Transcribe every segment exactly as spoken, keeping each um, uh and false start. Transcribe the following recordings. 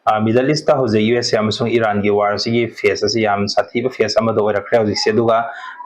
Middle east ꯍꯧꯖꯤꯛ U S ꯑꯦ ꯑꯃꯁꯨꯡ ꯏꯔꯥꯟꯒꯤ ꯋꯥꯔꯁꯤꯒꯤ face ꯑꯁꯤ ꯌꯥꯝ ꯁꯥꯊꯤꯕ ꯐꯦꯁ ꯑꯃꯗ ꯑꯣꯏꯔꯛꯈ꯭ꯔꯦ ꯍꯧꯖꯤꯛꯁꯦ꯫ ꯑꯗꯨꯒ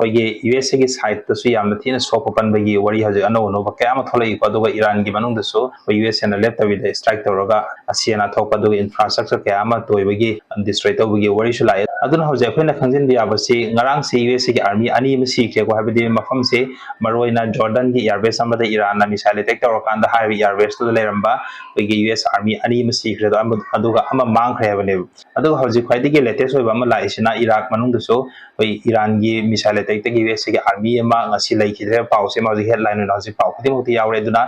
ꯑꯩꯈꯣꯏꯒꯤ ꯌꯨ ꯑꯦꯁ ꯑꯦꯒꯤ ꯁꯥꯏꯠꯇꯁꯨ ꯌꯥꯝꯅ ꯊꯤꯅ ꯁꯣꯛꯄ ꯄꯟꯕꯒꯤ ꯋꯥꯔꯤ ꯍꯧꯖꯤꯛ ꯑꯅꯧ ꯑꯅꯧꯕ ꯀꯌꯥ ꯑꯃ ꯊꯣꯛꯂꯛꯏꯀꯣ꯫ ꯑꯗꯨꯒ ꯏꯔꯥꯟꯒꯤ ꯃꯅꯨꯡꯗꯁꯨ ꯑꯩꯈꯣꯏ ꯌꯨ ꯑꯦꯁ ꯑꯦꯅ ꯂꯦꯞꯇꯕꯤꯗ ꯏꯁꯇ꯭ꯔꯥꯏꯛ ꯇꯧꯔꯒ ꯑꯁꯤ ꯑꯅꯥ ꯊꯣꯛꯄ, ꯑꯗꯨꯒ ꯏꯟꯐ꯭ꯔꯥꯁ꯭ꯇ꯭ꯔꯛꯆꯔ ꯀꯌꯥ ꯑꯃ ꯇꯣꯏꯕꯒꯤ, ꯗꯤꯁꯇ꯭ꯔꯣꯏ ꯇꯧꯕꯒꯤ ꯋꯥꯔꯤꯁꯨ ꯂꯥꯛꯑꯦ꯫ ꯑꯗꯨꯅ ꯍꯧꯖꯤꯛ ꯑꯩꯈꯣꯏꯅ ꯈꯪꯖꯤꯟꯕ ꯌꯥꯕꯁꯤ, ꯉꯔꯥꯡꯁꯤ ꯌꯨ ꯑꯦꯁ ꯑꯦꯒꯤ ꯑꯥꯔꯃꯤ ꯑꯅꯤ ꯑꯃ ꯁꯤꯈ꯭ꯔꯦꯀꯣ꯫ ꯍꯥꯏꯕꯗꯤ ꯃꯐꯝꯁꯤ ꯃꯔꯨꯑꯣꯏꯅ ꯖꯣꯔꯗꯟꯒꯤ ꯏꯌꯥꯔꯕꯦꯁ ꯑꯃꯗ ꯏꯔꯥꯟꯅ ꯃꯤꯁꯥꯏꯜ ꯑꯦꯇꯦꯛ ꯇꯧꯔꯀꯥꯟꯗ ꯍꯥꯏꯔꯤꯕ ꯏꯌꯥꯔꯕꯦꯁꯇꯨꯗ ꯂꯩꯔꯝꯕ ꯑꯩꯈꯣꯏꯒꯤ ꯌꯨ ꯑꯦꯁ ꯑꯥꯔꯃꯤ ꯑꯅꯤ ꯑꯃ ꯁꯤꯈ꯭ꯔꯦ꯫ ꯑꯗꯣ ꯑꯃ-, ꯑꯗꯨꯒ ꯑꯃ ꯃꯥꯡꯈ꯭ꯔꯦ ꯍꯥꯏꯕꯅꯦꯕ꯫ ꯑꯗꯨꯒ ꯍꯧꯖꯤꯛ ꯈ꯭ꯋꯥꯏꯗꯒꯤ ꯂꯦꯇꯦꯁ ꯑꯣꯏꯕ ꯑꯃ ꯂꯥꯛꯏꯁꯤꯅ ꯏꯔꯥꯛ ꯃꯅꯨꯡꯗꯁꯨ ꯑꯩꯈꯣꯏ ꯏꯔꯥꯟꯒꯤ ꯃꯤꯁꯥꯏꯜ ꯑꯦꯇꯦꯛꯇꯒꯤ ꯌꯨ ꯑꯦꯁ ꯑꯦꯒꯤ ꯑꯥꯔꯃꯤ ꯑꯃ ꯉꯁꯤ ꯂꯩꯈꯤꯗ꯭ꯔꯦ ꯄꯥꯎꯁꯦ ꯑꯃ ꯍꯧꯖꯤꯛ ꯍꯦꯗꯂꯥꯏꯟ ꯑꯣꯏꯅ ꯍꯧꯖꯤꯛ ꯄꯥꯎ ꯈꯨꯗꯤꯡꯃꯛꯇ ꯌꯥꯎꯔꯦ꯫ ꯑꯗꯨꯅ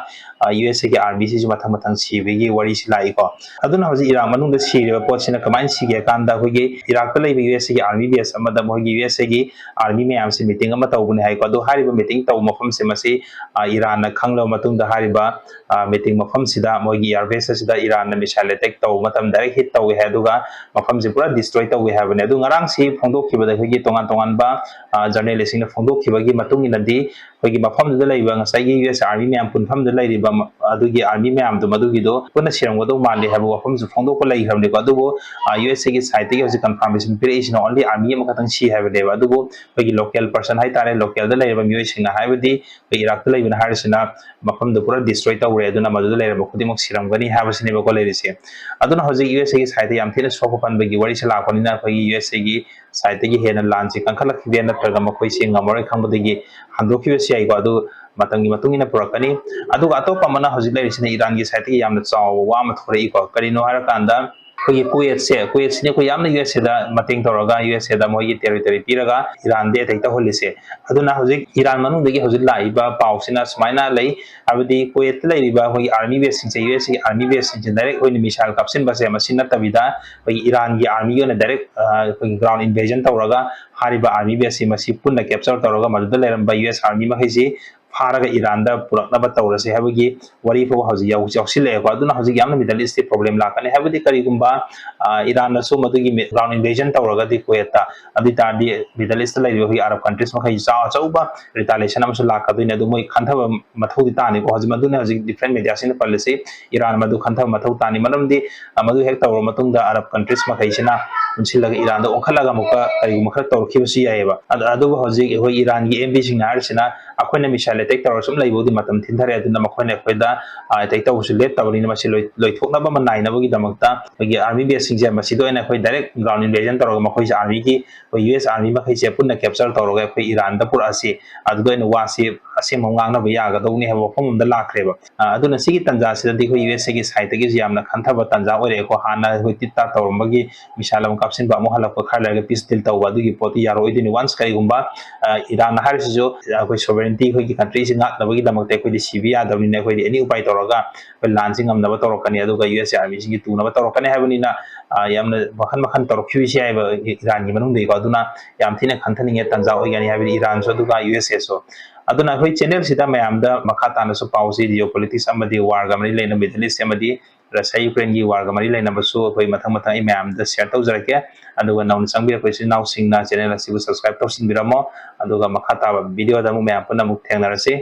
ꯌꯨ ꯑꯦꯁ ꯑꯦꯒꯤ ꯑꯥꯔꯃꯤꯁꯤꯁꯨ ꯃꯊꯪ ꯃꯊꯪ ꯁꯤꯕꯒꯤ ꯋꯥꯔꯤꯁꯤ ꯂꯥꯛꯏꯀꯣ꯫ ꯑꯗꯨꯅ ꯍꯧꯖꯤꯛ ꯏꯔꯥꯛ ꯃꯅꯨꯡꯗ ꯁꯤꯔꯤꯕ ꯄꯣꯠꯁꯤꯅ ꯀꯃꯥꯏꯅ ꯁꯤꯒꯦ ꯍꯥꯏ ꯀꯥꯟꯗ, ꯑꯩꯈꯣꯏꯒꯤ ꯏꯔꯥꯛꯇ ꯂꯩꯕ ꯌꯨ ꯑꯦꯁ ꯑꯦꯒꯤ ꯑꯥꯔꯃꯤ ꯕꯦꯁ ꯑꯃꯗ ꯃꯣꯏꯒꯤ ꯌꯨ ꯑꯦꯁ ꯑꯦꯒꯤ ꯑꯥꯔꯃꯤ ꯃꯌꯥꯝꯁꯤ ꯃꯤꯇꯤꯡ ꯑꯃ ꯇꯧꯕꯅꯤ ꯍꯥꯏꯀꯣ꯫ ꯑꯗꯨ ꯍꯥꯏꯔꯤꯕ ꯃꯤꯇꯤꯡ ꯇꯧꯕ ꯃꯐꯝꯁꯦ ꯃꯁꯤ, ꯑ, ꯏꯔꯥꯟꯅ ꯈꯪꯂꯕ ꯃꯇꯨꯡꯗ ꯍꯥꯏꯔꯤꯕ, ꯑ, ꯃꯤꯇꯤꯡ ꯃꯐꯝꯁꯤꯗ, ꯃꯣꯏꯒꯤ ꯏꯌꯥꯔꯕꯦꯁ ꯑꯁꯤꯗ ꯏꯔꯥꯟꯅ ꯃꯤꯁꯥꯏꯜ ꯑꯦꯇꯦꯛ ꯇꯧꯕ ꯃꯇꯝꯗ ꯗꯥꯏꯔꯦꯛ ꯍꯤꯠ ꯇꯧꯏ ꯍꯥꯏ, ꯑꯗꯨꯒ ꯃꯐꯝꯁꯤ ꯄꯨꯔꯥ ꯗꯤꯁꯇ꯭ꯔꯣꯏ ꯇꯧꯏ ꯍꯥꯏꯕꯅꯤ꯫ ꯑꯗꯨ ꯉꯔꯥꯡꯁꯤ ꯐꯣꯡꯗꯣꯛꯈꯤꯕꯗ ꯑꯩꯈꯣꯏꯒꯤ ꯇꯣꯉꯥꯟ ꯇꯣꯉꯥꯟꯕ, ꯑ, ꯖꯔꯅꯦꯂꯤꯁꯁꯤꯡꯅ ꯐꯣꯡꯗꯣꯛꯈꯤꯕꯒꯤ ꯃꯇꯨꯡ ꯏꯟꯅꯗꯤ, ꯑꯩꯈꯣꯏꯒꯤ ꯃꯐꯝꯗꯨꯗ ꯂꯩꯕ ꯉꯁꯥꯏꯒꯤ ꯌꯨ ꯑꯦꯁ ꯑꯥꯔꯃꯤ ꯃꯌꯥꯝ ꯄꯨꯟꯐꯝꯗ ꯂꯩꯔꯤꯕ ꯃ-, ꯑꯗꯨꯒꯤ ꯑꯥꯔꯃꯤ ꯃꯌꯥꯝꯗꯨ ꯃꯗꯨꯒꯤꯗꯣ ꯄꯨꯟꯅ ꯁꯤꯔꯝꯒꯗꯧ ꯃꯥꯜꯂꯤ ꯍꯥꯏꯕ ꯋꯥꯐꯝꯁꯨ ꯐꯣꯡꯗꯣꯛꯄ ꯂꯩꯈ꯭ꯔꯕꯅꯤꯀꯣ꯫ ꯑꯗꯨꯕꯨ, ꯑ, ꯌꯨ ꯑꯦꯁ ꯑꯦꯒꯤ ꯁꯥꯏꯠꯇꯒꯤ ꯍꯧꯖꯤꯛ ꯀꯟꯐꯥꯔꯃꯦꯁꯟ ꯄꯤꯔꯛꯏꯁꯤꯅ ꯑꯣꯟꯂꯤ ꯑꯥꯔꯃꯤ ꯑꯃꯈꯛꯇꯪ ꯁꯤ ꯍꯥꯏꯕꯅꯦꯕ꯫ ꯑꯗꯨꯕꯨ ꯑꯩꯈꯣꯏꯒꯤ ꯂꯣꯀꯦꯜ ꯄꯔꯁꯟ ꯍꯥꯏꯇꯥꯔꯦ, ꯂꯣꯀꯦꯜꯗ ꯂꯩꯔꯤꯕ ꯃꯤꯑꯣꯏꯁꯤꯡꯅ ꯍꯥꯏꯕꯗꯤ ꯑꯩꯈꯣꯏ ꯏꯔꯥꯛꯇ ꯂꯩꯕꯅ ꯍꯥꯏꯔꯤꯁꯤꯅ ꯃꯐꯝꯗꯨ ꯄꯨꯔꯥ ꯗꯤꯁꯇ꯭ꯔꯣꯏ ꯇꯧꯔꯦ, ꯑꯗꯨꯅ ꯃꯗꯨꯗ ꯂꯩꯔꯝꯕ ꯈꯨꯗꯤꯡꯃꯛ ꯁꯤꯔꯝꯒꯅꯤ ꯍꯥꯏꯕꯁꯤꯅꯦꯕꯀꯣ ꯂꯩꯔꯤꯁꯦ꯫ ꯑꯗꯨꯅ ꯍꯧꯖꯤꯛ ꯌꯨ ꯑꯦꯁ ꯑꯦꯒꯤ ꯁꯥꯏꯠꯇ ꯌꯥꯝ ꯊꯤꯅ ꯁꯣꯛꯄ ꯄꯟꯕꯒꯤ ꯋꯥꯔꯤꯁꯦ ꯂꯥꯛꯄꯅꯤꯅ ꯑꯩꯈꯣꯏꯒꯤ ꯌꯨ ꯑꯦꯁ ꯑꯦꯒꯤ ꯁꯥꯏꯠꯇꯒꯤ ꯍꯦꯟꯅ ꯂꯥꯟꯁꯤ ꯀꯟꯈꯠꯂꯛꯈꯤꯗꯦ, ꯅꯠꯇ꯭ꯔꯒ ꯃꯈꯣꯏꯁꯤ ꯉꯝꯃꯔꯣꯏ ꯈꯪꯕꯗꯒꯤ ꯍꯟꯗꯣꯛꯈꯤꯕꯁꯨ ꯌꯥꯏꯀꯣ꯫ ꯑꯗꯨ ꯃꯇꯝꯒꯤ ꯃꯇꯨꯡ ꯏꯟꯅ ꯄꯨꯔꯛꯀꯅꯤ꯫ ꯑꯗꯨꯒ ꯑꯇꯣꯞꯄ ꯑꯃꯅ ꯍꯧꯖꯤꯛ ꯂꯩꯔꯤꯁꯤꯅ ꯏꯔꯥꯟꯒꯤ ꯁꯥꯏꯠꯇꯒꯤ ꯌꯥꯝꯅ ꯆꯥꯎꯕ ꯋꯥ ꯑꯃ ꯊꯣꯔꯛꯏꯀꯣ꯫ ꯀꯔꯤꯅꯣ ꯍꯥꯏꯔꯀꯥꯟꯗ ꯑꯩꯈꯣꯏꯒꯤ ꯀꯨꯋꯦꯠꯁꯦ, ꯀꯨꯋꯦꯠꯁꯤꯅ ꯑꯩꯈꯣꯏ ꯌꯥꯝꯅ ꯌꯨ ꯑꯦꯁ ꯑꯦꯗ ꯃꯇꯦꯡ ꯇꯧꯔꯒ, ꯌꯨ ꯑꯦꯁ ꯑꯦꯗ ꯃꯣꯏꯒꯤ ꯇꯦꯔꯤꯇꯣꯔꯤ ꯄꯤꯔꯒ ꯏꯔꯥꯟꯗ ꯑꯦꯇꯦꯛ ꯇꯧꯍꯜꯂꯤꯁꯦ꯫ ꯑꯗꯨꯅ ꯍꯧꯖꯤꯛ ꯏꯔꯥꯟ ꯃꯅꯨꯡꯗꯒꯤ ꯍꯧꯖꯤꯛ ꯂꯥꯛꯏꯕ ꯄꯥꯎꯁꯤꯅ ꯁꯨꯃꯥꯏꯅ ꯂꯩ, ꯍꯥꯏꯕꯗꯤ ꯀꯨꯋꯦꯠꯇ ꯂꯩꯔꯤꯕ ꯑꯩꯈꯣꯏꯒꯤ ꯑꯥꯔꯃꯤ ꯕꯦꯁꯁꯤꯡꯁꯦ, ꯌꯨ ꯑꯦꯁ ꯑꯦꯒꯤ ꯑꯥꯔꯃꯤ ꯕꯦꯁꯁꯤꯡꯁꯦ ꯗꯥꯏꯔꯦꯛ ꯑꯣꯏꯅ ꯃꯤꯁꯥꯏꯜ ꯀꯥꯞꯁꯤꯟꯕꯁꯦ, ꯃꯁꯤ ꯅꯠꯇꯕꯤꯗ ꯑꯩꯈꯣꯏꯒꯤ ꯏꯔꯥꯟꯒꯤ ꯑꯥꯔꯃꯤꯒꯤ ꯑꯣꯏꯅ ꯗꯥꯏꯔꯦꯛ, ꯑ, ꯑꯩꯈꯣꯏꯒꯤ ꯒ꯭ꯔꯥꯎꯟ ꯏꯟꯚꯦꯖꯟ ꯇꯧꯔꯒ ꯍꯥꯏꯔꯤꯕ ꯑꯥꯔꯃꯤ ꯕꯦꯁꯁꯤ ꯃꯁꯤ ꯄꯨꯟꯅ ꯀꯦꯞꯆꯔ ꯇꯧꯔꯒ ꯃꯗꯨꯗ ꯂꯩꯔꯝꯕ ꯌꯨ ꯑꯦꯁ ꯑꯥꯔꯃꯤ ꯃꯈꯩꯁꯤ ꯐꯥꯔꯒ ꯏꯔꯥꯟꯗ ꯄꯨꯔꯛꯅꯕ ꯇꯧꯔꯁꯦ ꯍꯥꯏꯕꯒꯤ ꯋꯥꯔꯤ ꯐꯥꯎꯕ ꯍꯧꯖꯤꯛ ꯌꯥꯎ-, ꯌꯥꯎꯁꯤꯜꯂꯛꯑꯦꯀꯣ꯫ ꯑꯗꯨꯅ ꯍꯧꯖꯤꯛ ꯌꯥꯝꯅ Middle East ꯇꯤ problem ꯂꯥꯛꯀꯅꯤ꯫ ꯍꯥꯏꯕꯗꯤ ꯀꯔꯤꯒꯨꯝꯕ, ꯑ, ꯏꯔꯥꯟꯅꯁꯨ ꯃꯗꯨꯒꯤ ꯃꯤ-, ground invasion ꯇꯧꯔꯒꯗꯤ ꯀꯨꯋꯦꯠꯇ, ꯑꯗꯨ ꯑꯣꯏ ꯇꯥꯔꯗꯤ Middle East ꯂꯩꯔꯤꯕ ꯑꯩꯈꯣꯏꯒꯤ Arab countries ꯃꯈꯩ ꯆꯥꯎ-, ꯑꯆꯧꯕ retaliation ꯑꯃꯁꯨ ꯂꯥꯛꯀꯗꯣꯏꯅꯤ꯫ ꯑꯗꯨ ꯃꯣꯏ ꯈꯟꯊꯕ ꯃꯊꯧꯗꯤ ꯇꯥꯅꯤꯀꯣ꯫ ꯍꯧꯖꯤꯛ ꯃꯗꯨꯅ ꯍꯧꯖꯤꯛ different media ꯁꯤꯡꯅ ꯄꯜꯂꯤꯁꯤ, ꯏꯔꯥꯟ ꯃꯗꯨ ꯈꯟꯊꯕ ꯃꯊꯧ ꯇꯥꯅꯤ꯫ ꯃꯔꯝꯗꯤ, ꯑ, ꯃꯗꯨ ꯍꯦꯛ ꯇꯧꯔꯕ ꯃꯇꯨꯡꯗ Arab countries ꯃꯈꯩꯁꯤꯅ ꯄꯨꯟꯁꯤꯜꯂꯒ ꯏꯔꯥꯟꯗ ꯑꯣꯟꯈꯠꯂꯒ ꯑꯃꯨꯛꯀ ꯀꯔꯤꯒꯨꯝꯕ ꯈꯔ ꯇꯧꯔꯛꯈꯤꯕꯁꯨ ꯌꯥꯏꯑꯕ꯫ ꯑꯗ-, ꯑꯗꯨꯕꯨ ꯍꯧꯖꯤꯛ ꯑꯩꯈꯣꯏ ꯏꯔꯥꯟꯒꯤ M P ꯁꯤꯡꯅ ꯍꯥꯏꯔꯤꯁꯤꯅ, ꯑꯩꯈꯣꯏꯅ missile attack ꯇꯧꯔ ꯁꯨꯝ ꯂꯩꯕꯕꯨꯗꯤ ꯃꯇꯝ ꯊꯤꯟꯊꯔꯦ, ꯑꯗꯨꯅ ꯃꯈꯣꯏꯅ ꯑꯩꯈꯣꯏꯗ, ꯑ, attack ꯇꯧꯕꯁꯨ ꯂꯦꯞꯇꯕꯅꯤꯅ ꯃꯁꯤ ꯂꯣꯏ-, ꯂꯣꯏꯊꯣꯛꯅꯕ ꯑꯃ ꯅꯥꯏꯅꯕꯒꯤꯗꯃꯛꯇ ꯑꯩꯈꯣꯏꯒꯤ army base ꯁꯤꯡꯁꯦ ꯃꯁꯤꯗ ꯑꯣꯏꯅ ꯑꯩꯈꯣꯏ direct ground invasion ꯇꯧꯔꯒ ꯃꯈꯣꯏꯁꯦ army ꯒꯤ, ꯑꯩꯈꯣꯏ U S army ꯃꯈꯩꯁꯦ ꯄꯨꯟꯅ capture ꯇꯧꯔꯒ ꯑꯩꯈꯣꯏ ꯏꯔꯥꯟꯗ ꯄꯨꯔꯛꯑꯁꯤ, ꯑꯗꯨꯗ ꯑꯣꯏꯅ ꯋꯥꯁꯤ ꯑꯁꯦꯡꯕ ꯉꯥꯡꯅꯕ ꯌꯥꯒꯗꯧꯅꯤ ꯍꯥꯏꯕ ꯋꯥꯐꯝ ꯑꯃꯗ ꯂꯥꯛꯈ꯭ꯔꯦꯕ꯫ ꯑ, ꯑꯗꯨꯅ ꯁꯤꯒꯤ ꯇꯥꯟꯖꯥꯁꯤꯗꯗꯤ ꯑꯩꯈꯣꯏ U S A ꯒꯤ side ꯇꯒꯤꯁꯨ ꯌꯥꯝꯅ ꯈꯟꯊꯕ ꯇꯥꯟꯖꯥ ꯑꯣꯏꯔꯛꯑꯦꯀꯣ꯫ ꯍꯥꯟꯅ ꯑꯩꯈꯣꯏ ꯇꯤꯠ ꯇꯥꯠ ꯇꯧꯔꯝꯕꯒꯤ missile ꯑꯃ ꯀꯥꯞꯁꯤꯟꯕ, ꯑꯃꯨꯛ ꯍꯜꯂꯛꯄ, ꯈꯔ ꯂꯩꯔꯒ peace deal ꯇꯧꯕ, ꯑꯗꯨꯒꯤ ꯄꯣꯠꯇꯨ ꯌꯥꯔꯣꯏꯗꯣꯏꯅꯤ꯫ Once ꯀꯔꯤꯒꯨꯝꯕ, ꯑ, ꯏꯔꯥꯟꯅ ꯍꯥꯏꯔꯤꯁꯤꯁꯨ ꯑꯩꯈꯣꯏ sovereignty ꯑꯩꯈꯣꯏꯒꯤ country ꯁꯤ ꯉꯥꯛꯅꯕꯒꯤꯗꯃꯛꯇ ꯑꯩꯈꯣꯏꯗꯤ ꯁꯤꯕ ꯌꯥꯗꯕꯅꯤꯅ ꯑꯩꯈꯣꯏꯗꯤ any ꯎꯄꯥꯏ ꯇꯧꯔꯒ ꯑꯩꯈꯣꯏ ꯂꯥꯟꯁꯤ ꯉꯝꯅꯕ ꯇꯧꯔꯛꯀꯅꯤ, ꯑꯗꯨꯒ U S A army ꯁꯤꯡꯒꯤ ꯇꯨꯅꯕ ꯇꯧꯔꯛꯀꯅꯤ ꯍꯥꯏꯕꯅꯤꯅ, ꯑ, ꯌꯥꯝꯅ ꯃꯈꯟ ꯃꯈꯟ ꯇꯧꯔꯛꯈꯤꯕꯁꯨ ꯌꯥꯏꯑꯕ ꯏꯔꯥꯟꯒꯤ ꯃꯅꯨꯡꯗꯒꯤꯀꯣ꯫ ꯑꯗꯨꯅ ꯌꯥꯝ ꯊꯤꯅ ꯈꯟꯊꯅꯤꯡꯉꯦ ꯇꯥꯟꯖꯥ ꯑꯣꯏꯒꯅꯤ ꯍꯥꯏꯕꯗꯤ ꯏꯔꯥꯟꯁꯨ ꯑꯗꯨꯒ U S A ꯁꯨ꯫ ꯑꯗꯨꯅ ꯑꯩꯈꯣꯏ channel ꯁꯤꯗ ꯃꯌꯥꯝꯗ ꯃꯈꯥ ꯇꯥꯅꯁꯨ ꯄꯥꯎꯁꯤ, geopolitics ꯑꯃꯗꯤ war ꯒ ꯃꯔꯤ ꯂꯩꯅꯕ Middle East ꯑꯃꯗꯤ Russia Ukraine ꯒꯤ war ꯒ ꯃꯔꯤ ꯂꯩꯅꯕꯁꯨ ꯑꯩꯈꯣꯏ ꯃꯊꯪ ꯃꯊꯪ ꯑꯩ ꯃꯌꯥꯝꯗ share ꯇꯧꯖꯔꯛꯀꯦ꯫ ꯑꯗꯨꯒ ꯅꯧꯅ ꯆꯪꯕꯤꯔꯛꯄ ꯏꯆꯤꯟ ꯏꯅꯥꯎꯁꯤꯡꯅ channel ꯑꯁꯤꯕꯨ subscribe ꯇꯧꯁꯤꯟꯕꯤꯔꯝꯃꯣ꯫ ꯑꯗꯨꯒ ꯃꯈꯥ ꯇꯥꯕ video ꯗ ꯑꯃꯨꯛ ꯃꯌꯥꯝ ꯄꯨꯟꯅ ꯑꯃꯨꯛ ꯊꯦꯡꯅꯔꯁꯤ꯫